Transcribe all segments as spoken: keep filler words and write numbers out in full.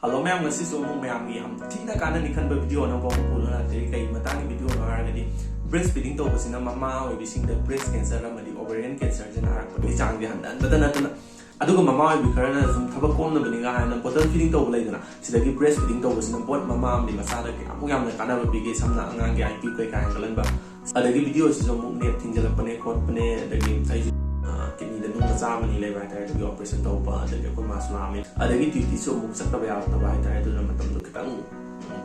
Hello ꯃꯌꯥꯝ, ꯉꯁꯤꯁꯨ ꯑꯃꯨꯛ ꯃꯌꯥꯝꯒꯤ ꯌꯥꯝ ꯊꯤꯅ ꯀꯥꯟꯅꯅꯤ ꯈꯟꯕ ꯚꯤꯗꯤꯑꯣ ꯑꯅꯧꯕ ꯑꯃꯨꯛ ꯄꯨꯗꯨꯅ ꯂꯥꯛꯆꯔꯤ꯫ ꯀꯩ ꯃꯇꯥꯡꯒꯤ ꯚꯤꯗꯤꯑꯣꯅꯣ ꯍꯥꯏꯔꯒꯗꯤ, ꯕ꯭ꯔꯦꯁ ꯐꯤꯗꯤꯡ ꯇꯧꯕꯁꯤꯅ ꯃꯃꯥ ꯑꯣꯏꯕꯤꯁꯤꯡꯗ ꯕ꯭ꯔꯦꯁ ꯀꯦꯟꯁꯔ ꯑꯃꯗꯤ ꯑꯣꯕꯦꯔꯤꯌꯟ ꯀꯦꯟꯁꯔꯁꯦ ꯅꯥꯔꯛꯄꯒꯤ ꯆꯥꯡꯁꯦ ꯍꯟꯊꯍꯟꯕꯗ ꯅꯠꯇꯅ, ꯑꯗꯨꯒ ꯃꯃꯥ ꯑꯣꯏꯕꯤ ꯈꯔꯅ ꯁꯨꯝ ꯊꯕꯛ ꯀꯣꯝꯅꯕꯅꯤꯒ ꯍꯥꯏꯅ ꯕꯣꯇꯜ ꯐꯤꯗꯤꯡ ꯇꯧꯕ ꯂꯩꯗꯅ, ꯁꯤꯗꯒꯤ ꯕ꯭ꯔꯦꯁ ꯐꯤꯗꯤꯡ ꯇꯧꯕꯁꯤꯅ ꯕꯣꯠ ꯃꯃꯥ ꯑꯃꯗꯤ ꯃꯆꯥꯗ ꯀꯌꯥꯃꯨꯛ ꯌꯥꯝꯅ ꯀꯥꯟꯅꯕ ꯄꯤꯒꯦ, ꯁꯝꯅ ꯑꯉꯥꯡꯒꯤ ꯑꯥꯏ ꯀ꯭ꯌꯨ ꯀꯩꯀꯥ ꯍꯦꯟꯒꯠꯍꯟꯕ꯫ ꯑꯗꯒꯤ ꯚꯤꯗꯤꯑꯣꯁꯤꯁꯨ ꯑꯃꯨꯛ ꯅꯦꯠ ꯊꯤꯡꯖꯤꯜꯂꯛꯄꯅꯦ ꯈꯣꯠꯄꯅꯦ, ꯑꯗꯒꯤ ꯑꯩꯁꯨ ꯀꯤꯗꯅꯤꯗ ꯅꯨꯡ ꯃꯆꯥ ꯑꯃꯅꯤ ꯂꯩꯕ ꯍꯥꯏꯇꯥꯔꯦ, ꯑꯗꯨꯒꯤ ꯑꯣꯄꯔꯦꯁꯟ ꯇꯧꯕ, ꯑꯗꯒꯤ ꯑꯩꯈꯣꯏ ꯃꯥꯁꯨ ꯂꯥꯛꯑꯝꯃꯦ, ꯑꯗꯒꯤ ꯗ꯭ꯌꯨꯇꯤꯁꯨ ꯑꯃꯨꯛ ꯆꯠꯇꯕ ꯌꯥꯔꯛꯇꯕ ꯍꯥꯏꯇꯥꯔꯦ, ꯑꯗꯨꯅ ꯃꯇꯝꯗꯣ ꯈꯤꯇꯪ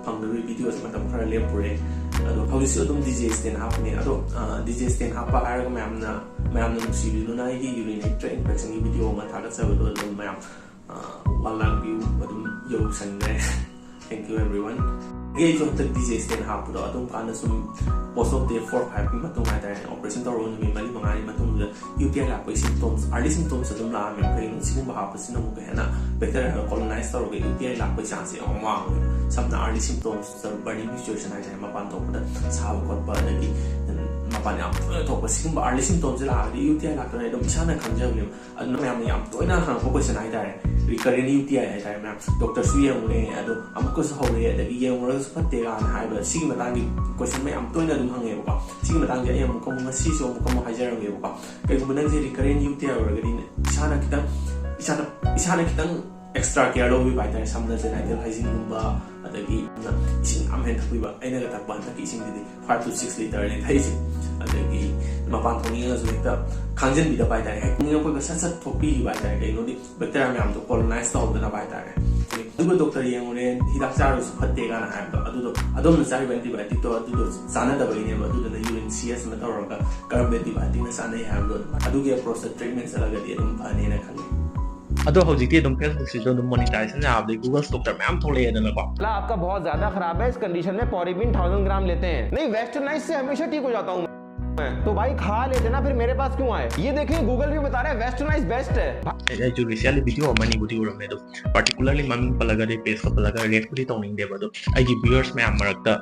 ꯐꯪꯗꯕꯒꯤ ꯚꯤꯗꯤꯑꯣꯁꯦ ꯃꯇꯝ ꯈꯔ ꯂꯦꯞꯄꯨꯔꯦ꯫ ꯑꯗꯣ ꯍꯧꯖꯤꯛꯁꯨ ꯑꯗꯨꯝ ꯗꯤ ꯖꯦ ꯁ꯭ꯇꯦꯟ ꯍꯥꯞꯄꯅꯦ꯫ ꯑꯗꯣ ꯗꯤ ꯖꯦ ꯁ꯭ꯇꯦꯟ ꯍꯥꯞꯄ ꯍꯥꯏꯔꯒ ꯃꯌꯥꯝꯅ ꯃꯌꯥꯝꯅ ꯅꯨꯡꯁꯤꯕꯤꯗꯨꯅ ꯑꯩꯒꯤ ꯌꯨꯔꯤꯅꯦꯇ꯭ꯔꯤ ꯏꯟꯐꯦꯛꯁꯟꯒꯤ ꯚꯤꯗꯤꯑꯣ ꯑꯃ ꯊꯥꯒꯠꯆꯕꯗꯣ ꯑꯗꯨꯝ ꯃꯌꯥꯝ ꯋꯥꯟ ꯂꯥꯛ ꯚ꯭ꯌꯨ ꯑꯗꯨꯝ ꯌꯧꯁꯟꯈ꯭ꯔꯦ꯫ Thank you everyone. ꯑꯩꯁꯨ ꯍꯟꯗꯛ ꯗꯤ ꯖꯦ ꯁ꯭ꯇꯦꯟ ꯍꯥꯞꯄꯗꯣ ꯑꯗꯨꯝ ꯀꯥꯟꯗ ꯁꯨꯝ ꯄꯣꯁ ꯑꯣꯐ ꯗꯦ ꯐꯣꯔ ꯐꯥꯏꯚꯀꯤ ꯃꯇꯨꯡ ꯍꯥꯏꯇꯥꯔꯦ, ꯑꯣꯄꯔꯦꯁꯟ ꯇꯧꯔꯕ ꯅꯨꯃꯤꯠ ꯃꯔꯤ ꯃꯉꯥꯅꯤ ꯃꯇꯨꯡꯗ ꯌꯨ ꯇꯤ ꯑꯥꯏ ꯂꯥꯛꯄꯒꯤ ꯁꯤꯝꯇꯣꯝꯁ, ꯑꯥꯔꯂꯤ ꯁꯤꯝꯇꯣꯝꯁ ꯑꯗꯨꯝ ꯂꯥꯛꯑꯝꯃꯦ꯫ ꯀꯩꯒꯤꯅꯣ ꯁꯤꯒꯨꯝꯕ ꯍꯥꯞꯄꯁꯤꯅ ꯑꯃꯨꯛꯀ ꯍꯦꯟꯅ ꯕꯦꯛꯇꯔꯤꯌꯥꯒ ꯀꯣꯂꯣꯅꯥꯏꯁ ꯇꯧꯔꯒ ꯌꯨ ꯇꯤ ꯑꯥꯏ ꯂꯥꯛꯄꯒꯤ ꯆꯥꯟꯁꯁꯦ ꯌꯥꯝ ꯋꯥꯡꯉꯦ꯫ ꯁꯝꯅ ꯑꯥꯔꯂꯤ ꯁꯤꯝꯇꯣꯝꯁꯇ ꯕꯔꯅꯤꯡ ꯁꯤꯆꯨꯋꯦꯁꯟ ꯍꯥꯏꯇꯥꯔꯦ, ꯃꯄꯥꯟ ꯊꯣꯛꯄꯗ ꯁꯥꯕ ꯈꯣꯠꯄ, ꯑꯗꯒꯤ ꯃꯄꯥꯟ ꯌꯥꯝ ꯇꯣꯏꯅ ꯊꯣꯛꯄ, ꯁꯤꯒꯨꯝꯕ ꯑꯥꯔꯂꯤ ꯁꯤꯝꯇꯣꯝꯁꯦ ꯂꯥꯛꯑꯒꯗꯤ ꯌꯨ ꯇꯤ ꯑꯥꯏ ꯂꯥꯛꯇꯣꯏꯅ ꯑꯗꯨꯝ ꯏꯁꯥꯅ ꯈꯪꯖꯕꯅꯦꯕ꯫ ꯑꯗꯨꯅ ꯃꯌꯥꯝꯅ ꯌꯥꯝ ꯇꯣꯏꯅ ꯍꯪꯉꯛꯄ ꯀꯣꯏꯁꯟ ꯍꯥꯏꯇꯥꯔꯦ, ꯔꯤꯀꯔꯦꯟ ꯌꯨ ꯇꯤ ꯑꯥꯏ ꯍꯥꯏꯇꯥꯔꯦ ꯃꯌꯥꯝ꯫ ꯗꯣꯛꯇꯔꯁꯨ ꯌꯦꯡꯉꯨꯔꯦ, ꯑꯗꯣ ꯑꯃꯨꯛꯀꯁꯨ ꯍꯧꯔꯦ, ꯑꯗꯒꯤ ꯌꯦꯡꯉꯨꯔꯒꯁꯨ ꯐꯠꯇꯦ ꯀꯥꯏꯅ ꯍꯥꯏꯕ, ꯁꯤꯒꯤ ꯃꯇꯥꯡꯒꯤ ꯀꯣꯏꯁꯟ ꯃꯌꯥꯝ ꯇꯣꯏꯅ ꯑꯗꯨꯝ ꯍꯪꯉꯦꯕꯀꯣ꯫ ꯁꯤꯒꯤ ꯃꯇꯥꯡꯁꯦ ꯑꯩ ꯑꯃꯨꯛꯀ ꯑꯃꯨꯛ ꯉꯁꯤꯁꯨ ꯑꯃꯨꯛꯀ ꯑꯃꯨꯛ ꯍꯥꯏꯖꯔꯝꯒꯦꯕꯀꯣ꯫ ꯀꯩꯒꯨꯝꯕ ꯅꯪꯁꯦ ꯔꯤꯀꯔꯦꯟ ꯌꯨ ꯇꯤ ꯑꯥꯏ ꯑꯣꯏꯔꯒꯗꯤ ꯏꯁꯥꯅ ꯈꯤꯇꯪ ꯏꯁꯥꯅ ꯏꯁꯥꯅ ꯈꯤꯇꯪ ꯑꯦꯛꯁꯇ꯭ꯔꯥ ꯀꯦꯌꯔ ꯂꯧꯕꯤꯕ ꯍꯥꯏꯇꯥꯔꯦ, ꯁꯝꯅ ꯖꯦꯅꯥꯏꯇꯦꯜ ꯍꯥꯏꯖꯤꯟꯒꯨꯝꯕ, ꯑꯗꯒꯤ ꯏꯁꯤꯡ ꯌꯥꯝ ꯍꯦꯟꯅ ꯊꯛꯄꯤꯕ꯫ ꯑꯩꯅꯒ ꯊꯛꯄ ꯍꯟꯗꯛꯀꯤ ꯏꯁꯤꯡꯁꯤꯗꯤ ꯐꯥꯏꯚ ꯇꯨ ꯁꯤꯛꯁ ꯂꯤꯇꯔꯅꯦ ꯊꯛꯏꯁꯦ꯫ ꯑꯗꯒꯤ ꯃꯄꯥꯟ ꯊꯣꯛꯅꯤꯡꯉꯒꯁꯨ ꯍꯦꯛꯇ ꯈꯥꯡꯖꯤꯟꯕꯤꯗꯕ ꯍꯥꯏꯇꯥꯔꯦ, ꯍꯦꯛ ꯊꯣꯛꯅꯤꯡꯉꯛꯄꯒ ꯁꯠ ꯁꯠ ꯊꯣꯛꯄꯤꯈꯤꯕ ꯍꯥꯏꯇꯥꯔꯦ꯫ ꯀꯩꯒꯤꯅꯣꯗꯤ ꯕꯦꯛꯇꯔꯤꯌꯥ ꯃꯌꯥꯝꯗꯣ ꯀꯣꯂꯣꯅꯥꯏꯁ ꯇꯧꯍꯧꯗꯅꯕ ꯍꯥꯏꯇꯥꯔꯦ꯫ ꯑꯗꯨꯒ ꯗꯣꯛꯇꯔ ꯌꯦꯡꯉꯨꯔꯦ, ꯍꯤꯗꯥꯛ ꯆꯥꯔꯁꯨ ꯐꯠꯇꯦ ꯀꯥꯏꯅ ꯍꯥꯏꯕꯗꯣ, ꯑꯗꯨꯗꯣ ꯑꯗꯣꯝꯅ ꯆꯥꯔꯤꯕ ꯑꯦꯟꯇꯤꯕꯥꯌꯣꯇꯤꯛꯇꯣ ꯑꯗꯨꯗꯣ ꯆꯥꯟꯅꯗꯕꯒꯤꯅꯦꯕ꯫ ꯑꯗꯨꯗꯨꯅ ꯌꯨꯔꯤꯟ ꯁꯤ ꯑꯦꯁ ꯑꯃ ꯇꯧꯔꯒ ꯀꯔꯝꯕ ꯑꯦꯟꯇꯤꯕꯥꯌꯣꯇꯤꯛꯅ ꯆꯥꯟꯅꯩ ꯍꯥꯏꯕꯗꯣ ꯑꯗꯨꯃꯥꯏꯅ, ꯑꯗꯨꯒꯤ ꯑꯦꯄ꯭ꯔꯣꯆꯇ ꯇ꯭ꯔꯤꯠꯃꯦꯟ ꯆꯠꯂꯒꯗꯤ ꯑꯗꯨꯝ ꯐꯅꯤꯅ ꯈꯜꯂꯤ꯫ ꯑꯗꯣ ꯍꯧꯖꯤꯛꯇꯤ ꯑꯗꯨꯝ ꯐꯦꯁꯕꯨꯛꯁꯤꯁꯨ ꯑꯗꯨꯝ ꯃꯣꯅꯤꯇꯥꯏꯖꯦꯁꯟ ꯌꯥꯕꯗꯒꯤ ꯒꯨꯒꯜ ꯗꯣꯛꯇꯔ ꯃꯌꯥꯝ ꯊꯣꯛꯂꯛꯑꯦꯗꯅꯀꯣ꯫ आपका बहुत ज्यादा खराब है, इस कंडीशन में पॉरीबिन थाउजेंड ग्राम लेते हैं। नहीं, वेस्टर्नाइज से हमेशा ठीक हो जाता हूँ मैं। तो भाई खा लेते ना, फिर मेरे पास क्यों आए? ये देखिए, गूगल भी बता रहा है वेस्टर्नाइज बेस्ट है। ꯑꯩ ꯑꯩꯁꯨ ꯔꯤꯁꯦꯟꯂꯤ ꯚꯤꯗꯤꯑꯣ ꯑꯃꯅꯤꯕꯨꯗꯤ ꯎꯔꯝꯃꯦ, ꯑꯗꯣ ꯄꯥꯔꯇꯤꯀꯨꯂꯔꯂꯤ ꯃꯃꯤꯡ ꯄꯜꯂꯒ ꯑꯗꯩ ꯄꯦꯖꯀ ꯄꯜꯂꯒ ꯔꯤꯌꯦꯛꯄꯨꯗꯤ ꯇꯧꯅꯤꯡꯗꯦꯕ꯫ ꯑꯗꯣ ꯑꯩꯒꯤ ꯚ꯭ꯌꯨꯋꯔꯁ ꯃꯌꯥꯝ ꯃꯔꯛꯇ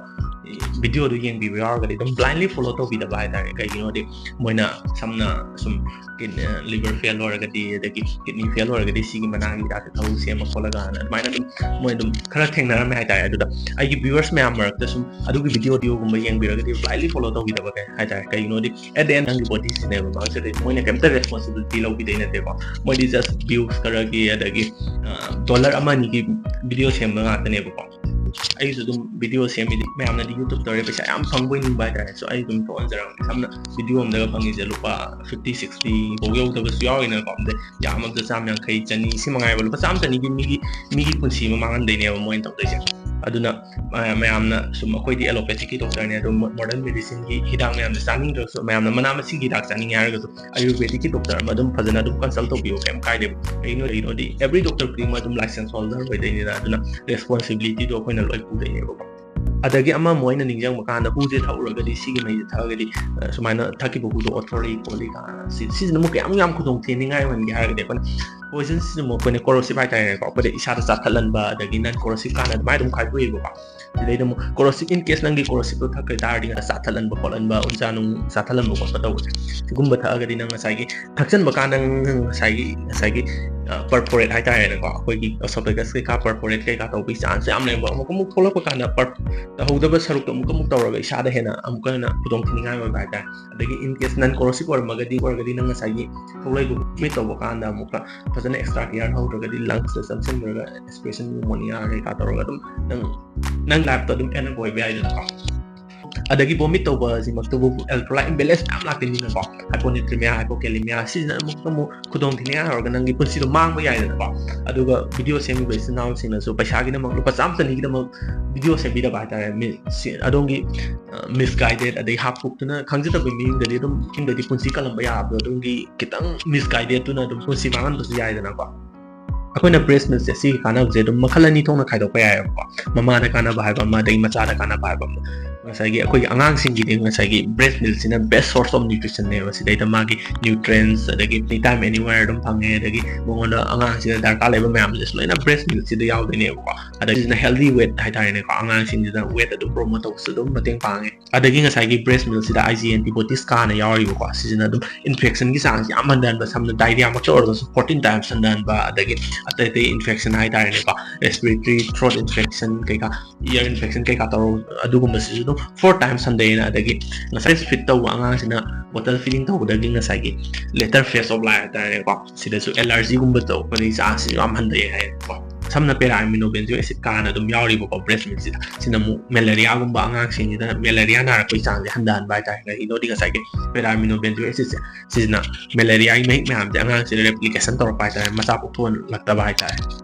ꯚꯤꯗꯤꯑꯣꯗꯨ ꯌꯦꯡꯕꯤꯕ ꯌꯥꯎꯔꯒꯗꯤ ꯑꯗꯨꯝ blindly follow ꯇꯧꯕꯤꯗꯕ ꯍꯥꯏꯇꯥꯔꯦ꯫ ꯀꯩꯒꯤꯅꯣꯗꯤ ꯃꯣꯏꯅ ꯁꯝꯅ ꯁꯨꯝ ꯀꯤꯠ- liver fail ꯑꯣꯏꯔꯒꯗꯤ, ꯑꯗꯒꯤ kidney fail ꯑꯣꯏꯔꯒꯗꯤ ꯁꯤꯒꯤ ꯃꯅꯥꯒꯤ ꯍꯤꯗꯥꯛꯁꯦ ꯊꯧ ꯁꯦꯝꯃ ꯈꯣꯠꯂꯒꯅ ꯑꯗꯨꯃꯥꯏꯅ ꯑꯗꯨꯝ ꯃꯣꯏ ꯑꯗꯨꯝ ꯈꯔ ꯊꯦꯡꯅꯔꯝꯃꯦ ꯍꯥꯏꯇꯥꯔꯦ꯫ ꯑꯗꯨꯗ ꯑꯩꯒꯤ viewers ꯃꯌꯥꯝ ꯃꯔꯛꯇ ꯁꯨꯝ ꯑꯗꯨꯒꯤ ꯚꯤꯗꯤꯑꯣ ꯚꯤꯗꯤꯑꯣꯒꯨꯝꯕ ꯌꯦꯡꯕꯤꯔꯒꯗꯤ blindly follow ꯇꯧꯕꯤꯗꯕ ꯀꯩ ꯍꯥꯏꯇꯥꯔꯦ꯫ ꯀꯩꯒꯤꯅꯣꯗꯤ at the end ꯅꯪꯒꯤ body ꯁꯤꯖꯤꯟꯅꯩꯕ ꯃꯥꯡꯖꯗꯣꯏ, ꯃꯣꯏꯅ ꯀꯩꯝꯇ responsibility ꯂꯧꯕꯤꯗꯣꯏ ꯅꯠꯇꯦꯀꯣ꯫ ꯃꯣꯏꯗꯤ just views ꯈꯔꯒꯤ ꯑꯗꯒꯤ ꯗꯣꯂꯔ ꯑꯃ ꯑꯅꯤꯒꯤ ꯚꯤꯗꯤꯑꯣ ꯁꯦꯝꯕ ꯉꯥꯛꯇꯅꯦꯕꯀꯣ꯫ ꯑꯩꯁꯨ ꯑꯗꯨꯝ ꯚꯤꯗꯤꯑꯣ ꯁꯦꯝꯃꯤꯗꯤ ꯃꯌꯥꯝꯅꯗꯤ YouTube ꯇꯧꯔꯦ ꯄꯩꯁꯥ ꯌꯥꯝ ꯐꯪꯕꯣꯏ ꯅꯤꯡꯕ ꯍꯥꯏꯇꯥꯔꯦ꯫ So ꯑꯩ ꯑꯗꯨꯝ ꯊꯣꯛꯍꯟꯖꯔꯝꯒꯦ꯫ ꯁꯝꯅ ꯚꯤꯗꯤꯑꯣ ꯑꯝꯗꯒ ꯐꯪꯉꯤꯁꯦ ꯂꯨꯄꯥ fifty sixty ꯐꯥꯎ ꯌꯧꯗꯕꯁꯨ ꯌꯥꯎꯔꯤꯅꯀꯣ꯫ ꯑꯗꯩ ꯌꯥꯝꯃꯕꯗ ꯆꯥꯝ ꯌꯥꯡꯈꯩ, ꯆꯅꯤ, ꯁꯤ ꯃꯉꯥꯏꯕ꯫ ꯂꯨꯄꯥ ꯆꯥꯝ ꯆꯅꯤꯒꯤ ꯃꯤꯒꯤ ꯃꯤꯒꯤ ꯄꯨꯟꯁꯤ ꯑꯃ ꯃꯥꯡꯍꯟꯗꯣꯏꯅꯦꯕ ꯃꯣꯏꯅ ꯇꯧꯗꯣꯏꯁꯦ꯫ ꯑꯗꯨꯅ ꯃꯌꯥꯝꯅ ꯁꯨꯝ ꯑꯩꯈꯣꯏꯗꯤ allopathic ꯀꯤ ꯗꯣꯛꯇꯔꯅꯦ, ꯑꯗꯨꯝ modern medicine ꯒꯤ ꯍꯤꯗꯥꯛ ꯃꯌꯥꯝꯁꯦ ꯆꯥꯅꯤꯡꯗ꯭ꯔꯒꯁꯨ, ꯃꯌꯥꯝꯅ ꯃꯅꯥ ꯃꯁꯤꯡꯒꯤ ꯍꯤꯗꯥꯛ ꯆꯥꯅꯤꯡꯉꯦ ꯍꯥꯏꯔꯒꯁꯨ Ayurvedic ꯀꯤ ꯗꯣꯛꯇꯔ ꯑꯃ ꯑꯗꯨꯝ ꯐꯖꯅ ꯑꯗꯨꯝ consult ꯇꯧꯕꯤꯌꯨ, ꯀꯩꯝ ꯀꯥꯏꯗꯦꯕ꯫ ꯀꯩꯒꯤꯅꯣ ꯀꯩꯒꯤꯅꯣꯗꯤ every doctor ꯈꯨꯗꯤꯡꯃꯛ ꯑꯗꯨꯝ license holder ꯑꯣꯏꯗꯣꯏꯅꯤꯅ, ꯑꯗꯨꯅ responsibility ꯗꯣ ꯑꯩꯈꯣꯏꯅ ꯂꯣꯏ ꯄꯨꯗꯣꯏꯅꯦꯕꯀꯣ꯫ ꯑꯗꯒꯤ ꯑꯃ ꯑꯃꯨꯛ ꯑꯩꯅ ꯅꯤꯡꯁꯤꯡꯕ ꯀꯥꯟꯗ ꯍꯨꯁꯦ ꯊꯛꯎꯔꯒꯗꯤ, ꯁꯤꯒꯤ ꯃꯩꯁꯦ ꯊꯛꯑꯒꯗꯤ ꯑ, ꯁꯨꯃꯥꯏꯅ ꯊꯛꯈꯤꯕ ꯍꯨꯗꯣ ꯑꯣꯊꯣꯔꯛꯏ ꯈꯣꯠꯂꯤ ꯀꯥꯏꯅ ꯁꯤ- ꯁꯤꯁꯤꯅ ꯑꯃꯨꯛ ꯀꯌꯥꯝ ꯌꯥꯝ ꯈꯨꯗꯣꯡ ꯊꯤꯅꯤꯡꯉꯥꯏ ꯑꯣꯏꯍꯟꯒꯦ ꯍꯥꯏꯔꯒꯗꯤ ꯑꯩꯈꯣꯏꯅ poison ꯁꯤꯁꯨ ꯑꯃꯨꯛ ꯑꯩꯈꯣꯏꯅ corrosive ꯍꯥꯏꯇꯥꯔꯦꯅꯦꯀꯣ, ꯑꯩꯈꯣꯏꯗ ꯏꯁꯥꯗ ꯆꯥꯊꯠꯍꯟꯕ ꯑꯗꯒꯤ non corrosive ꯀꯥꯟꯅ ꯑꯗꯨꯃꯥꯏꯅ ꯑꯗꯨꯝ ꯈꯥꯏꯗꯣꯛꯑꯦꯕꯀꯣ꯫ ꯁꯤꯗꯩꯗ ꯑꯃꯨꯛ corrosive, in case ꯅꯪꯒꯤ corrosive ꯇꯣ ꯊꯛꯈ꯭ꯔ ꯇꯥꯔꯗꯤ ꯉꯁꯥꯏ ꯆꯥꯊꯠꯍꯟꯕ ꯈꯣꯠꯍꯟꯕ, ꯎꯟꯁꯥ ꯅꯨꯡ ꯆꯥꯊꯠꯍꯟꯕ ꯈꯣꯠꯄ ꯇꯧꯕꯁꯦ, ꯁꯤꯒꯨꯝꯕ ꯊꯛꯑꯒꯗꯤ ꯅꯪ ꯉꯁꯥꯏꯒꯤ ꯊꯛꯆꯟꯕ ꯀꯥꯟꯗ ꯅꯪ ꯉꯁꯥꯏꯒꯤ ꯉꯁꯥꯏꯒꯤ perforate ꯍꯥꯏꯇꯥꯔꯦꯅꯦꯀꯣ, ꯑꯩꯈꯣꯏꯒꯤ esophagus ꯀꯩꯀꯥ perforate ꯀꯩꯀꯥ ꯇꯧꯕꯒꯤ chance ꯌꯥꯝ ꯂꯩꯕ꯫ ꯑꯃꯨꯛ ꯑꯃꯨꯛ ꯊꯣꯛꯂꯛꯄ ꯀꯥꯟꯗ per- ꯇꯧꯍꯧꯗꯕ ꯁꯔꯨꯛꯇꯣ ꯑꯃꯨꯛ ꯑꯃꯨꯛ ꯇꯧꯔꯒ ꯏꯁꯥꯗ ꯍꯦꯟꯅ ꯑꯃꯨꯛꯀ ꯍꯦꯟꯅ ꯈꯨꯗꯣꯡ ꯊꯤꯅꯤꯡꯉꯥꯏ ꯑꯣꯏꯕ ꯍꯥꯏꯇꯥꯔꯦ꯫ ꯑꯗꯒꯤ in case non corrosive ꯑꯣꯏꯔꯝꯃꯒꯗꯤ ꯑꯣꯏꯔꯒꯗꯤ ꯅꯪ ꯉꯁꯥꯏꯒꯤ ꯊꯣꯛꯂꯛꯏꯕ vomit ꯇꯧꯕ ꯀꯥꯟꯗ ꯑꯃꯨꯛꯀ ꯐꯖꯅ extra care ꯂꯧꯗ꯭ꯔꯒꯗꯤ lungs ꯇ ꯆꯪꯁꯤꯟꯈ꯭ꯔꯒ aspiration pneumonia ꯀꯩꯀꯥ ꯇꯧꯔꯒ ꯑꯗꯨꯝ ꯅꯪ ꯅꯪ life ꯇꯣ ꯑꯗꯨꯝ end up ꯑꯣꯏꯕ ꯌꯥꯏꯗꯅꯀꯣ꯫ ꯑꯗꯒꯤ vomit ꯇꯧꯕꯁꯤꯃꯛꯇꯕꯨ electrolyte imbalance ꯃꯌꯥꯝ ꯂꯥꯛꯇꯣꯏꯅꯤꯅꯀꯣ, hyponatremia, hypokalemia, ꯁꯤꯁꯤꯅ ꯑꯃꯨꯛ ꯑꯃꯨꯛ ꯈꯨꯗꯣꯡ ꯊꯤꯅꯤꯡꯉꯥꯏ ꯑꯣꯏꯔꯒ ꯅꯪꯒꯤ ꯄꯨꯟꯁꯤꯗꯣ ꯃꯥꯡꯕ ꯌꯥꯏꯗꯅꯀꯣ꯫ ꯑꯗꯨꯒ ꯚꯤꯗꯤꯑꯣ ꯁꯦꯝꯃꯤꯕ ꯏꯆꯤꯟ ꯏꯅꯥꯎꯁꯤꯡꯅꯁꯨ ꯄꯩꯁꯥꯒꯤꯗꯃꯛ, ꯂꯨꯄꯥ ꯆꯥꯝꯃ ꯆꯅꯤꯒꯤꯗꯃꯛ ꯚꯤꯗꯤꯑꯣ ꯁꯦꯝꯕꯤꯗꯕ ꯍꯥꯏꯇꯥꯔꯦ꯫ ꯃꯤ- ꯁꯤ- ꯑꯗꯣꯝꯒꯤ misguided ꯑꯗꯩ ꯍꯥꯞ ꯀꯨꯛꯇꯨꯅ ꯈꯪꯖꯗꯕ ꯃꯤꯗꯗꯤ ꯑꯗꯨꯝ ꯌꯨꯝꯗꯗꯤ ꯄꯨꯟꯁꯤ ꯀꯜꯂꯝꯕ ꯌꯥꯕꯗꯣ ꯑꯗꯨꯝꯒꯤ ꯈꯤꯇꯪ misguided ꯇꯨꯅ ꯑꯗꯨꯝ ꯄꯨꯟꯁꯤ ꯃꯥꯡꯍꯟꯕꯁꯨ ꯌꯥꯏꯗꯅꯀꯣ꯫ ꯑꯩꯈꯣꯏꯅ breast milk ꯁꯦ ꯁꯤꯒꯤ ꯀꯥꯟꯅꯕꯁꯦ ꯑꯗꯨꯝ ꯃꯈꯜ ꯑꯅꯤ ꯊꯣꯛꯅ ꯈꯥꯏꯗꯣꯛꯄ ꯌꯥꯏꯑꯕꯀꯣ꯫ ꯃꯃꯥꯗ ꯀꯥꯟꯅꯕ ꯍꯥꯏꯕ ꯑꯃ, ꯑꯗꯒꯤ ꯃꯆꯥꯗ ꯀꯥꯟꯅꯕ ꯍꯥꯏꯕ ꯑꯃ꯫ ꯉꯁꯥꯏꯒꯤ ꯑꯩꯈꯣꯏꯒꯤ ꯑꯉꯥꯡꯁꯤꯡꯒꯤꯗꯤ ꯉꯁꯥꯏꯒꯤ breast milk ꯁꯤꯅ best source of nutrition ꯅꯦꯕ꯫ ꯁꯤꯗꯩꯗ ꯃꯥꯒꯤ nutrients, ꯑꯗꯒꯤ anytime anywhere ꯑꯗꯨꯝ ꯐꯪꯉꯦ, ꯑꯗꯒꯤ ꯃꯉꯣꯟꯗ, ꯑꯉꯥꯡꯁꯤꯗ ꯗꯔꯀꯥꯔ ꯂꯩꯕ ꯃꯌꯥꯝꯁꯦ ꯂꯣꯏꯅ breast milk ꯁꯤꯗ ꯌꯥꯎꯗꯣꯏꯅꯦꯕꯀꯣ꯫ ꯑꯗꯒꯤ ꯁꯤꯁꯤꯅ healthy weight ꯍꯥꯏꯇꯥꯔꯦꯅꯦꯀꯣ, ꯑꯉꯥꯡꯁꯤꯡꯁꯤꯗ weight ꯑꯗꯨꯝ promote ꯇꯧꯕꯁꯨ ꯑꯗꯨꯝ ꯃꯇꯦꯡ ꯄꯥꯡꯉꯦ꯫ ꯑꯗꯒꯤ ꯉꯁꯥꯏꯒꯤ breast milk ꯁꯤꯗ I G N antibodies ꯀꯥꯟꯅ ꯌꯥꯎꯔꯤꯕꯀꯣ, ꯁꯤꯁꯤꯅ ꯑꯗꯨꯝ infection ꯒꯤ ꯆꯥꯡꯁꯦ ꯌꯥꯝ ꯍꯟꯊꯍꯟꯕ, ꯁꯝꯅ diarrhea ꯃꯛꯇ ꯑꯣꯏꯔꯒꯁꯨ fourteen times ꯍꯟꯊꯍꯟꯕ, ꯑꯗꯒꯤ ꯑꯇꯩ ꯑꯇꯩ infection ꯍꯥꯏꯇꯥꯔꯦꯅꯦꯀꯣ, respiratory throat infection ꯀꯩꯀꯥ, ear infection ꯀꯩꯀꯥ ꯇꯧꯔ, ꯑꯗꯨꯒꯨꯝꯕꯁꯤꯁꯨ ꯑꯗꯨꯝ four times ꯍꯟꯊꯩꯅ꯫ ꯑꯗꯒꯤ ꯉꯁꯥꯏ breast feed ꯇꯧꯕ ꯑꯉꯥꯡꯁꯤꯅ bottle feeding ꯇꯧꯕꯗꯒꯤ ꯉꯁꯥꯏꯒꯤ later phase of life ꯍꯥꯏꯇꯥꯔꯦꯀꯣ, ꯁꯤꯗꯁꯨ allergy ꯒꯨꯝꯕ ꯇꯧꯔꯛꯄꯒꯤ ꯆꯥꯡꯁꯤꯁꯨ ꯌꯥꯝ ꯍꯟꯊꯩ ꯍꯥꯏꯌꯦꯕꯀꯣ꯫ ꯁꯝꯅ para amino benzoic acid ꯀꯥꯟꯅ ꯑꯗꯨꯝ ꯌꯥꯎꯔꯤꯕꯀꯣ breast milk ꯁꯤꯗ꯫ ꯁꯤꯅ ꯑꯃꯨꯛ malaria ꯒꯨꯝꯕ, ꯑꯉꯥꯡꯁꯤꯡꯁꯤꯗ malaria ꯅꯥꯔꯛꯄꯒꯤ ꯆꯥꯡꯁꯦ ꯍꯟꯊꯍꯟꯕ ꯍꯥꯏꯇꯥꯔꯦ꯫ ꯀꯩꯒꯤꯅꯣꯗꯤ ꯉꯁꯥꯏꯒꯤ para amino benzoic acid ꯁꯦ ꯁꯤꯁꯤꯅ malaria ꯒꯤ ꯃꯍꯤꯛ ꯃꯌꯥꯝꯁꯦ ꯑꯉꯥꯡꯁꯤꯗ replication ꯇꯧꯔꯛꯄ ꯍꯥꯏꯇꯥꯔꯦ, ꯃꯆꯥ ꯄꯣꯛꯊꯣꯛꯍꯜꯂꯛꯇꯕ ꯍꯥꯏꯇꯥꯔꯦ꯫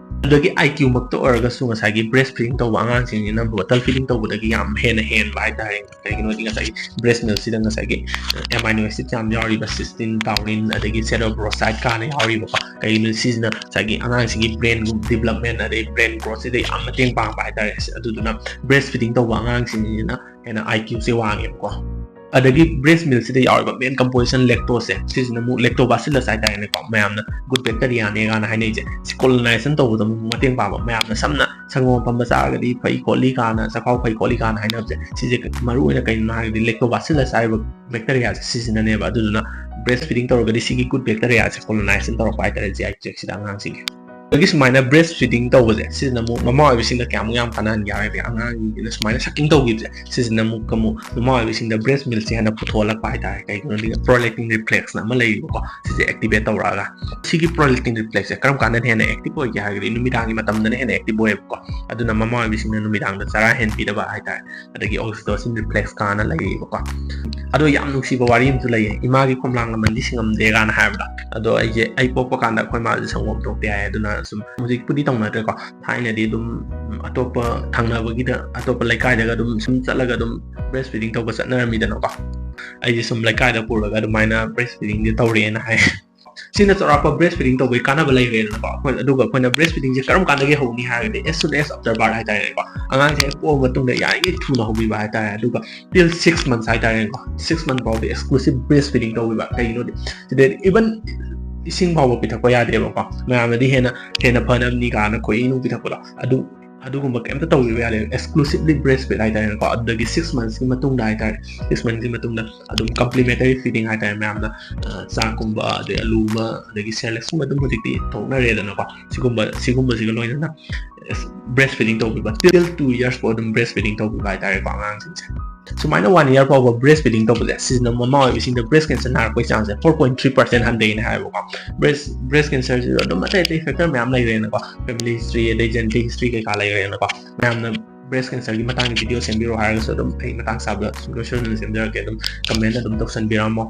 ꯑꯗꯒꯤ I Q ꯃꯛꯇ ꯑꯣꯏꯔꯒꯁꯨ ꯉꯁꯥꯏꯒꯤ breast feeding ꯇꯧꯕ ꯑꯉꯥꯡꯁꯤꯡꯁꯤꯅ bottle feeding ꯇꯧꯕꯗꯒꯤ ꯌꯥꯝ ꯍꯦꯟꯅ ꯍꯦꯟꯕ ꯍꯥꯏꯇꯥꯔꯦ꯫ ꯀꯩꯒꯤꯅꯣꯗꯤ ꯉꯁꯥꯏꯒꯤ breast milk ꯁꯤꯗ ꯉꯁꯥꯏꯒꯤ amino acid ꯌꯥꯝ ꯌꯥꯎꯔꯤꯕ cysteine, taurine, ꯑꯗꯒꯤ cerebroside ꯀꯥꯟꯅ ꯌꯥꯎꯔꯤꯕꯀꯣ꯫ ꯀꯩꯒꯤꯅꯣ, ꯁꯤꯁꯤꯅ ꯉꯁꯥꯏꯒꯤ ꯑꯉꯥꯡꯁꯤꯒꯤ brain ꯒꯨꯝ development ꯑꯗꯩ brain growth ꯁꯤꯗ ꯌꯥꯝ ꯃꯇꯦꯡ ꯄꯥꯡꯕ ꯍꯥꯏꯇꯥꯔꯦ꯫ ꯑꯗꯨꯗꯨꯅ breast feeding ꯇꯧꯕ ꯑꯉꯥꯡꯁꯤꯡꯁꯤꯅ ꯍꯦꯟꯅ I Q ꯁꯦ ꯋꯥꯡꯉꯦꯕꯀꯣ꯫ ꯑꯗꯒꯤ breast milk ꯁꯤꯗ ꯌꯥꯎꯔꯤꯕ main composition lactose ꯁꯦ, ꯁꯤꯁꯤꯅ ꯑꯃꯨꯛ lactobacillus ꯍꯥꯏꯇꯥꯔꯦꯅꯦꯀꯣ, ꯃꯌꯥꯝꯅ good bacteria ꯅꯦ ꯀꯥꯟꯅ ꯍꯥꯏꯅꯩꯁꯦ꯫ ꯁꯤ colonization ꯇꯧꯕꯗ ꯑꯃꯨꯛ ꯃꯇꯦꯡ ꯄꯥꯡꯕ, ꯃꯌꯥꯝꯅ ꯁꯝꯅ ꯁꯪꯒꯣꯝ ꯑꯐꯝꯕ ꯆꯥꯔꯒꯗꯤ ꯐꯩ ꯈꯣꯠꯂꯤ ꯀꯥꯟꯅ, ꯆꯈꯥꯎ ꯐꯩ ꯈꯣꯠꯂꯤ ꯀꯥꯟꯅ ꯍꯥꯏꯅꯕꯁꯦ, ꯁꯤꯁꯦ ꯃꯔꯨ ꯑꯣꯏꯅ ꯀꯩꯅꯣ ꯍꯥꯏꯔꯒꯗꯤ lactobacillus ꯍꯥꯏꯔꯤꯕ bacteria ꯁꯦ ꯁꯤꯁꯤꯅꯅꯦꯕ꯫ ꯑꯗꯨꯗꯨꯅ breast feeding ꯇꯧꯔꯒꯗꯤ ꯁꯤꯒꯤ good bacteria ꯁꯦ colonization ꯇꯧꯔꯛꯄ ꯍꯥꯏꯇꯥꯔꯦ G I tract ꯁꯤꯗ ꯑꯉꯥꯡꯁꯤꯡꯒꯤ꯫ ꯑꯗꯒꯤ ꯁꯨꯃꯥꯏꯅ breast feeding ꯇꯧꯕꯁꯦ, ꯁꯤꯁꯤꯅ ꯑꯃꯨꯛ ꯃꯃꯥ ꯑꯣꯏꯕꯁꯤꯡꯗ ꯀꯌꯥꯃꯨꯛ ꯌꯥꯝ ꯀꯥꯟꯅꯍꯟꯒꯦ ꯍꯥꯏꯔꯗꯤ, ꯑꯉꯥꯡꯁꯤꯡꯁꯤꯅ ꯁꯨꯃꯥꯏꯅ sucking ꯇꯧꯈꯤꯕꯁꯦ, ꯁꯤꯁꯤꯅ ꯑꯃꯨꯛ, ꯑꯃꯨꯛ ꯃꯃꯥ ꯑꯣꯏꯕꯁꯤꯡꯗ breast milk ꯁꯦ ꯍꯦꯟꯅ ꯄꯨꯊꯣꯛꯍꯜꯂꯛꯄ ꯍꯥꯏꯇꯥꯔꯦ꯫ ꯀꯩꯒꯤꯅꯣꯗꯤ prolactin reflex ꯅ ꯑꯃ ꯂꯩꯌꯦꯕꯀꯣ, ꯁꯤꯁꯦ activate ꯇꯧꯔꯛꯑꯒ꯫ ꯁꯤꯒꯤ prolactin reflex ꯁꯦ ꯀꯔꯝ ꯀꯥꯟꯗꯅ ꯍꯦꯟꯅ active ꯑꯣꯏꯒꯦ ꯍꯥꯏꯔꯒꯗꯤ ꯅꯨꯃꯤꯗꯥꯡꯒꯤ ꯃꯇꯝꯗꯅ ꯍꯦꯟꯅ active ꯑꯣꯏꯌꯦꯕꯀꯣ꯫ ꯑꯗꯨꯅ ꯃꯃꯥ ꯑꯣꯏꯕꯁꯤꯡꯅ ꯅꯨꯃꯤꯗꯥꯡꯗ ꯆꯔꯥ ꯍꯦꯟꯕꯤꯗꯕ ꯍꯥꯏꯇꯥꯔꯦ꯫ ꯑꯗꯒꯤ oxytocin reflex ꯀꯥꯟꯅ ꯂꯩꯌꯦꯕꯀꯣ꯫ ꯑꯗꯣ ꯌꯥꯝ ꯅꯨꯡꯁꯤꯕ ꯋꯥꯔꯤ ꯑꯃꯁꯨ ꯂꯩꯌꯦ, "ꯏꯃꯥꯒꯤ ꯈꯣꯝꯂꯥꯡ ꯂꯃꯟꯗꯤ ꯁꯤꯡꯉꯝꯗꯦ" ꯀꯥꯟꯅ ꯍꯥꯏꯕꯗ꯫ ꯑꯗꯣ ꯑꯩꯁꯦ, ꯑꯩ ꯄꯣꯛꯄ ꯀꯥꯟꯗ ꯑꯩꯈꯣꯏ ꯃꯥꯁꯦ ꯁꯪꯒꯣꯝ ꯊꯣꯛꯇꯦ ꯍꯥꯏ꯫ ꯑꯗꯨꯅ ꯁꯨꯝ ꯍꯧꯖꯤꯛꯄꯨꯗꯤ ꯇꯧꯅꯗ꯭ꯔꯦꯀꯣ, ꯊꯥꯏꯅꯗꯤ ꯑꯗꯨꯝ, ꯎꯝ, ꯑꯇꯣꯞꯄ ꯊꯪꯅꯕꯒꯤꯗ, ꯑꯇꯣꯞꯄ ꯂꯩꯀꯥꯏꯗꯒ ꯑꯗꯨꯝ ꯁꯨꯝ ꯆꯠꯂꯒ ꯑꯗꯨꯝ breast feeding ꯇꯧꯕ ꯆꯠꯅꯔꯝꯃꯤꯗꯅꯀꯣ꯫ ꯑꯩꯁꯦ ꯁꯨꯝ ꯂꯩꯀꯥꯏꯗ ꯄꯨꯔꯒ ꯑꯗꯨꯃꯥꯏꯅ breast feeding ꯁꯦ ꯇꯧꯔꯛꯑꯦꯅ ꯍꯥꯏ꯫ ꯁꯤꯅ ꯆꯥꯎꯔꯥꯛꯄ breast feeding ꯇꯧꯕꯒꯤ ꯀꯥꯟꯅꯕ ꯂꯩꯈ꯭ꯔꯦꯗꯅꯀꯣ꯫ ꯑꯩꯈꯣꯏ ꯑꯗꯨꯒ ꯑꯩꯈꯣꯏꯅ breast feedingꯁꯦ ꯀꯔꯝ ꯀꯥꯟꯗꯒꯤ ꯍꯧꯅꯤ ꯍꯥꯏꯔꯒꯗꯤ, as soon as after birth ꯍꯥꯏꯇꯥꯔꯦꯀꯣ꯫ ꯑꯉꯥꯡꯁꯦ ꯍꯦꯛ ꯄꯣꯛꯑ ꯃꯇꯨꯡꯗ ꯌꯥꯔꯤꯉꯩ ꯊꯨꯅ ꯍꯧꯕꯤꯕ ꯍꯥꯏꯇꯥꯔꯦ꯫ ꯑꯗꯨꯒ till six months ꯍꯥꯏꯇꯥꯔꯦꯀꯣ, six month ꯐꯥꯎꯗꯤ exclusive breast feeding ꯇꯧꯕꯤꯕ꯫ ꯀꯩꯒꯤꯅꯣꯗꯤ ꯁꯤꯗ even ꯏꯁꯤꯡ ꯐꯥꯎꯕ ꯄꯤꯊꯛꯄ ꯌꯥꯗꯦꯕꯀꯣ꯫ ꯃꯌꯥꯝꯅꯗꯤ ꯍꯦꯟꯅ ꯍꯦꯟꯅ ꯐꯅꯕꯅꯤ ꯀꯥꯏꯅ ꯈꯣꯏꯍꯤ ꯅꯨꯡ ꯄꯤꯊꯛꯄꯗꯣ, ꯑꯗꯨ ꯑꯗꯨꯒꯨꯝꯕ ꯀꯩꯝꯇ ꯇꯧꯕꯤꯕ ꯌꯥꯗꯦ꯫ Exclusively breast feed ꯍꯥꯏꯇꯥꯔꯦꯀꯣ꯫ ꯑꯗꯨꯗꯒꯤ six monthsꯀꯤ ꯃꯇꯨꯡꯗ ꯍꯥꯏꯇꯥꯔꯦ, six monthsꯀꯤ ꯃꯇꯨꯡꯗ ꯑꯗꯨꯝ complimentary feeding ꯍꯥꯏꯇꯥꯔꯦ, ꯃꯌꯥꯝꯅ ꯑ, ꯆꯥꯛꯀꯨꯝꯕ, ꯑꯗꯩ ꯑꯂꯨ ꯑꯃ, ꯑꯗꯒꯤ Cerelacsꯀꯨꯝꯕ ꯑꯗꯨꯝ ꯍꯧꯖꯤꯛꯇꯤ ꯊꯣꯛꯅꯔꯦꯗꯅꯀꯣ꯫ ꯁꯤꯒꯨꯝꯕ ꯁꯤꯒꯨꯝꯕꯁꯤꯒ ꯂꯣꯏꯅꯅ breast feeding ꯇꯧꯕꯤꯕ, till two years ꯐꯥꯎ ꯑꯗꯨꯝ breast feeding ꯇꯧꯕꯤꯕ ꯍꯥꯏꯇꯥꯔꯦꯀꯣ ꯑꯉꯥꯡꯁꯤꯡꯁꯦ꯫ ꯁꯨꯃꯥꯏꯅ one year ꯐꯥꯎꯕ breast feeding ꯇꯧꯕꯁꯦ, ꯁꯤꯁꯤꯅ ꯃꯃꯥ ꯑꯣꯏꯕꯁꯤꯡꯗ breast cancer ꯅꯥꯔꯛꯄꯒꯤ chanceꯁꯦ four point three percent ꯍꯟꯊꯩꯅ ꯍꯥꯏꯌꯦꯕꯀꯣ꯫ Breast breast cancerꯁꯤꯁꯨ ꯑꯗꯨꯝ ꯑꯇꯩ ꯑꯇꯩ factor ꯃꯌꯥꯝ ꯂꯩꯔꯦꯅꯀꯣ, family history ꯑꯗꯩ genetic history ꯀꯩꯀꯥ ꯂꯩꯔꯦꯅꯀꯣ꯫ ꯃꯌꯥꯝꯅ breast cancerꯒꯤ ꯃꯇꯥꯡꯒꯤ video ꯁꯦꯝꯕꯤꯔꯣ ꯍꯥꯏꯔꯒꯁꯨ ꯑꯗꯨꯝ ꯑꯩ ꯃꯇꯥꯡ ꯆꯥꯕꯗ ꯁꯣꯏꯗꯅ ꯁꯦꯝꯖꯔꯛꯀꯦ꯫ ꯑꯗꯨꯝ comment ꯑꯗꯨꯝ ꯇꯧꯁꯟꯕꯤꯔꯝꯃꯣ꯫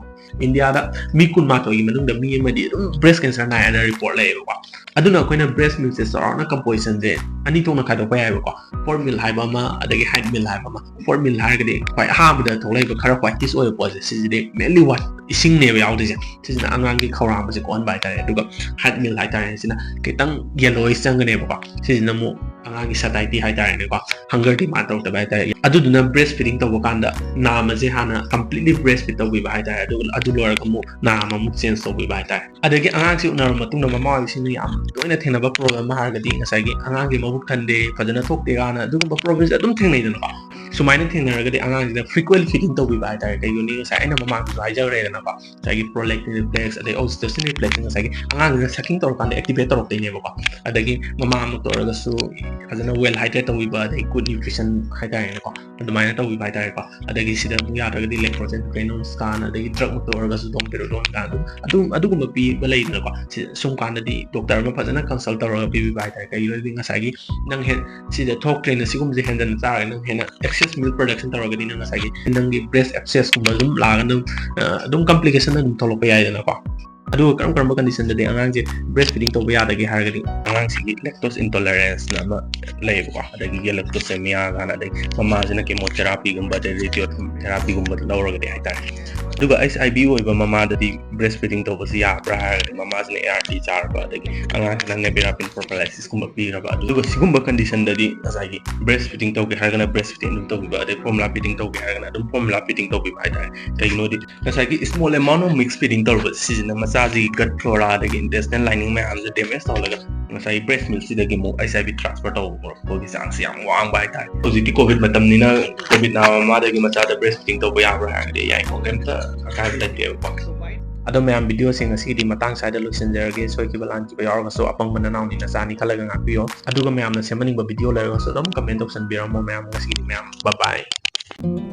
ꯏꯟꯗꯤꯌꯥꯗ ꯃꯤ ꯀꯨꯟꯃꯥꯊꯣꯏꯒꯤ ꯃꯅꯨꯡꯗ ꯃꯤ ꯑꯃꯗꯤ ꯑꯗꯨꯝ breast cancer ꯅꯥꯏ ꯍꯥꯏꯅ report ꯂꯩꯌꯦꯕꯀꯣ꯫ ꯑꯗꯨꯅ ꯑꯩꯈꯣꯏꯅ breast milkꯁꯦ ꯆꯥꯎꯔꯥꯛꯅ compositionꯁꯦ ꯑꯅꯤ ꯊꯣꯛꯅ ꯈꯥꯏꯗꯣꯛꯄ ꯌꯥꯏꯕꯀꯣ, fore meal ꯍꯥꯏꯕ ꯑꯃ, ꯑꯗꯒꯤ hind meal ꯍꯥꯏꯕ ꯑꯃ꯫ Fore meal ꯍꯥꯏꯔꯒꯗꯤ ꯈ꯭ꯋꯥꯏ ꯑꯍꯥꯟꯕꯗ ꯊꯣꯛꯂꯛꯏꯕ ꯈꯔ whitish ꯑꯣꯏꯕ ꯄꯣꯠꯁꯦ, ꯁꯤꯁꯤꯗꯤ mainly what, ꯏꯁꯤꯡꯅꯦꯕ ꯌꯥꯎꯗꯣꯏꯁꯦ꯫ ꯁꯤꯁꯤꯅ ꯑꯉꯥꯡꯒꯤ ꯈꯧꯔꯥꯡꯕꯁꯦ ꯀꯣꯛꯍꯟꯕ ꯍꯥꯏꯇꯥꯔꯦ꯫ ꯑꯗꯨꯒ hind meal ꯍꯥꯏꯇꯥꯔꯦ, ꯁꯤꯅ ꯈꯤꯇꯪ yellowish ꯆꯪꯒꯅꯦꯕꯀꯣ꯫ ꯁꯤꯁꯤꯅ ꯑꯃꯨꯛ ꯑꯉꯥꯡꯒꯤ satiety ꯍꯥꯏꯇꯥꯔꯦꯅꯦꯀꯣ, hunger demand ꯇꯧꯔꯛꯇꯕ ꯍꯥꯏꯇꯥꯔꯦ꯫ ꯑꯗꯨꯗꯨꯅ breast feeding ꯇꯧꯕ ꯀꯥꯟꯗ ꯅꯥꯝꯃꯁꯦ ꯍꯥꯟꯅ completely breast feed ꯇꯧꯕꯤꯕ ꯍꯥꯏꯇꯥꯔꯦ, ꯑꯗꯨꯒ ꯑꯗꯨ ꯂꯣꯏꯔꯒ ꯑꯃꯨꯛ ꯅꯥꯝꯃ ꯑꯃꯨꯛ change ꯇꯧꯕꯤꯕ ꯍꯥꯏꯇꯥꯔꯦ꯫ ꯑꯗꯒꯤ ꯑꯉꯥꯡꯁꯤ ꯎꯅꯔꯕ ꯃꯇꯨꯡꯗ ꯃꯃꯥ ꯑꯣꯏꯕꯁꯤꯡꯅ ꯌꯥꯝ ꯇꯣꯏꯅ ꯊꯦꯡꯅꯕ problem ꯑꯃ ꯍꯥꯏꯔꯒꯗꯤ ꯉꯁꯥꯏꯒꯤ ꯑꯉꯥꯡꯒꯤ ꯃꯕꯨꯛ ꯊꯟꯗꯦ, ꯐꯖꯅ ꯊꯣꯛꯇꯦ ꯀꯥꯏꯅ ꯑꯗꯨꯒꯨꯝꯕ problemꯁꯦ ꯑꯗꯨꯝ ꯊꯦꯡꯅꯩꯗꯅꯀꯣ꯫ ꯁꯨꯃꯥꯏꯅ ꯊꯦꯡꯅꯔꯒꯗꯤ ꯑꯉꯥꯡꯁꯤꯅ frequent feeding ꯇꯧꯕꯤꯕ ꯍꯥꯏꯇꯥꯔꯦ꯫ ꯀꯩꯒꯤꯅꯣꯗꯤ ꯉꯁꯥꯏ ꯑꯩꯅ ꯃꯃꯥꯡꯗꯁꯨ ꯍꯥꯏꯖꯈ꯭ꯔꯦꯗꯅꯀꯣ, ꯉꯁꯥꯏꯒꯤ prolactin reflex ꯑꯗꯩ oxytocin reflex ꯉꯁꯥꯏꯒꯤ ꯑꯉꯥꯡꯁꯤꯅ sucking ꯇꯧꯔꯀꯥꯟꯗ activate ꯇꯧꯔꯛꯇꯣꯏꯅꯦꯕꯀꯣ꯫ ꯑꯗꯒꯤ ꯃꯃꯥ ꯑꯃ ꯑꯣꯏꯔꯒꯁꯨ ꯐꯖꯅ well hydrate ꯇꯧꯕꯤꯕ, ꯑꯗꯩ good nutrition ꯍꯥꯏꯇꯥꯔꯦꯅꯦꯀꯣ, ꯑꯗꯨꯃꯥꯏꯅ ꯇꯧꯕꯤꯕ ꯍꯥꯏꯇꯥꯔꯦꯀꯣ꯫ ꯑꯗꯒꯤ ꯁꯤꯗ ꯑꯃꯨꯛ ꯌꯥꯗ꯭ꯔꯒꯗꯤ lactoferrin ꯀꯥꯟꯅ, ꯑꯗꯒꯤ drugꯃꯛꯇ ꯑꯣꯏꯔꯒꯁꯨ domperidone ꯀꯥꯟꯅ ꯑꯗꯨꯝ ꯑꯗꯨꯝ ꯑꯗꯨꯒꯨꯝꯕ ꯄꯤꯕ ꯂꯩꯗꯅꯀꯣ꯫ ꯁꯤ ꯁꯨꯝ ꯀꯥꯟꯗꯗꯤ doctor ꯑꯃ ꯐꯖꯅ consult ꯇꯧꯔꯒ ꯄꯤꯕꯤꯕ ꯍꯥꯏꯇꯥꯔꯦ꯫ ꯀꯩꯒꯤꯅꯣꯗꯤ ꯉꯁꯥꯏꯒꯤ ꯅꯪ ꯍꯦ ꯁꯤꯗ ꯊꯣꯛꯇ꯭ꯔꯦꯅ ꯁꯤꯒꯨꯝꯕꯁꯦ ꯍꯦꯟꯖꯟꯅ ꯆꯥꯔꯒ ꯅꯪ ꯍꯦꯟꯅ excess milk production ꯇꯧꯔꯒꯗꯤ ꯅꯪ ꯉꯁꯥꯏꯒꯤ ꯅꯪꯒꯤ breast abscessꯀꯨꯝꯕ ꯑꯗꯨꯝ ꯂꯥꯛꯑꯒ ꯑꯗꯨꯝ ꯑ, ꯑꯗꯨꯝ complication ꯑꯗꯨꯝ ꯊꯣꯛꯂꯛꯄ ꯌꯥꯏꯗꯅꯀꯣ꯫ ꯑꯗꯨꯒ ꯀꯔꯝ ꯀꯔꯝꯕ conditionꯗꯗꯤ ꯑꯉꯥꯡꯁꯦ breast feeding ꯇꯧꯕ ꯌꯥꯗꯒꯦ ꯍꯥꯏꯔꯒꯗꯤ, ꯑꯉꯥꯡꯁꯤꯒꯤ lactose intoleranceꯅ ꯑꯃ ꯂꯩꯌꯦꯕꯀꯣ꯫ ꯑꯗꯒꯤ ꯒꯦꯂꯦꯛꯇꯣꯁꯦꯃꯤꯌꯥ ꯀꯥꯏꯅ, ꯑꯗꯒꯤ ꯃꯃꯥꯁꯤꯅ ꯀꯦꯃꯣꯊꯦꯔꯥꯄꯤꯒꯨꯝꯕ ꯑꯗꯩ ꯔꯦꯗꯤꯑꯣ ꯊꯦꯔꯥꯄꯤꯒꯨꯝꯕꯗ ꯂꯧꯔꯒꯗꯤ ꯍꯥꯏꯇꯥꯔꯦ꯫ ꯑꯗꯨꯒ ꯑꯩꯆ ꯑꯥꯏ ꯚꯤ ꯑꯣꯏꯕ ꯃꯃꯥꯗꯗꯤ ꯕ꯭ꯔꯦꯁ ꯐꯤꯗꯤꯡ ꯇꯧꯕꯁꯤ ꯌꯥꯕ꯭ꯔꯥ ꯍꯥꯏꯔꯒꯗꯤ ꯃꯃꯥꯁꯤꯅ ꯑꯦ ꯑꯥꯔ ꯇꯤ ꯆꯥꯔꯕ, ꯑꯗꯒꯤ ꯑꯉꯥꯡꯁꯤꯅ ꯅꯦꯕꯤꯔꯥꯄꯤꯟ ꯄ꯭ꯔꯣꯐꯥꯏꯂꯥꯏꯁꯤꯁꯀꯨꯝꯕ ꯄꯤꯔꯕ, ꯑꯗꯨꯒ ꯁꯤꯒꯨꯝꯕ ꯀꯟꯗꯤꯁꯟꯗꯗꯤ ꯉꯁꯥꯏꯒꯤ ꯕ꯭ꯔꯦꯁ ꯐꯤꯗꯤꯡ ꯇꯧꯒꯦ ꯍꯥꯏꯔꯒꯅ ꯕ꯭ꯔꯦꯁ ꯐꯤꯗꯤꯡ ꯑꯗꯨꯝ ꯇꯧꯕꯤꯕ, ꯑꯗꯩ ꯐꯣꯔꯃꯨꯂꯥ ꯐꯤꯗꯤꯡ ꯇꯧꯒꯦ ꯍꯥꯏꯔꯒꯅ ꯑꯗꯨꯝ ꯐꯣꯔꯃꯨꯂꯥ ꯐꯤꯗꯤꯡ ꯇꯧꯕꯤꯕ ꯍꯥꯏꯇꯥꯔꯦ꯫ ꯀꯩꯒꯤꯅꯣꯗꯤ ꯉꯁꯥꯏꯒꯤ small amount of mix feeding ꯇꯧꯔꯨꯕ ꯁꯤꯁꯤꯅ ꯃꯆꯥꯁꯤꯒꯤ gut flora ꯑꯗꯒꯤ intestinal lining ꯃꯌꯥꯝꯁꯦ damage ꯇꯧꯍꯜꯂꯒ ꯉꯁꯥꯏꯒꯤ ꯕ꯭ꯔꯦꯁ ꯃꯤꯜꯛꯁꯤꯗꯒꯤ ꯑꯃꯨꯛ ꯑꯩꯆ ꯑꯥꯏ ꯚꯤ transfer ꯇꯧꯕꯒꯤ ꯆꯥꯡꯁꯦ ꯌꯥꯝ ꯋꯥꯡꯕ ꯍꯥꯏꯇꯥꯔꯦ꯫ ꯍꯧꯖꯤꯛꯇꯤ ꯀꯣꯚꯤꯗ ꯃꯇꯝꯅꯤꯅ ꯀꯣꯚꯤꯗ ꯅꯥꯕ ꯃꯃꯥꯗꯒꯤ ꯃꯆꯥꯗ ꯕ꯭ꯔꯦꯁ ꯐꯤꯗꯤꯡ ꯇꯧꯕ ꯌꯥꯕ꯭ꯔꯥ ꯍꯥꯏꯔꯒꯗꯤ ꯌꯥꯏꯀꯣ, ꯀꯩꯝꯇ ꯑꯀꯥꯏꯕ ꯂꯩꯇꯦꯕꯀꯣ꯫ ꯑꯗꯣ ꯃꯌꯥꯝ, ꯚꯤꯗꯤꯑꯣꯁꯦ ꯉꯁꯤꯒꯤꯗꯤ ꯃꯇꯥꯡ ꯁ꯭ꯋꯥꯏꯗ ꯂꯣꯏꯁꯤꯟꯖꯔꯒꯦ꯫ ꯁꯣꯏꯈꯤꯕ ꯂꯥꯟꯈꯤꯕ ꯌꯥꯎꯔꯒꯁꯨ ꯑꯄꯪꯕ ꯅꯅꯥꯎꯅꯤ ꯅꯆꯥꯅꯤ ꯈꯜꯂꯒ ꯉꯥꯛꯄꯤꯌꯣ꯫ ꯑꯗꯨꯒ ꯃꯌꯥꯝꯅ ꯁꯦꯝꯍꯟꯅꯤꯡꯕ ꯚꯤꯗꯤꯑꯣ ꯂꯩꯔꯒꯁꯨ ꯑꯗꯨꯝ ꯀꯃꯦꯟ ꯇꯧꯁꯟꯕꯤꯔꯝꯃꯣ ꯃꯌꯥꯝ꯫ ꯉꯁꯤꯒꯤꯗꯤ ꯃꯌꯥꯝ bye bye꯫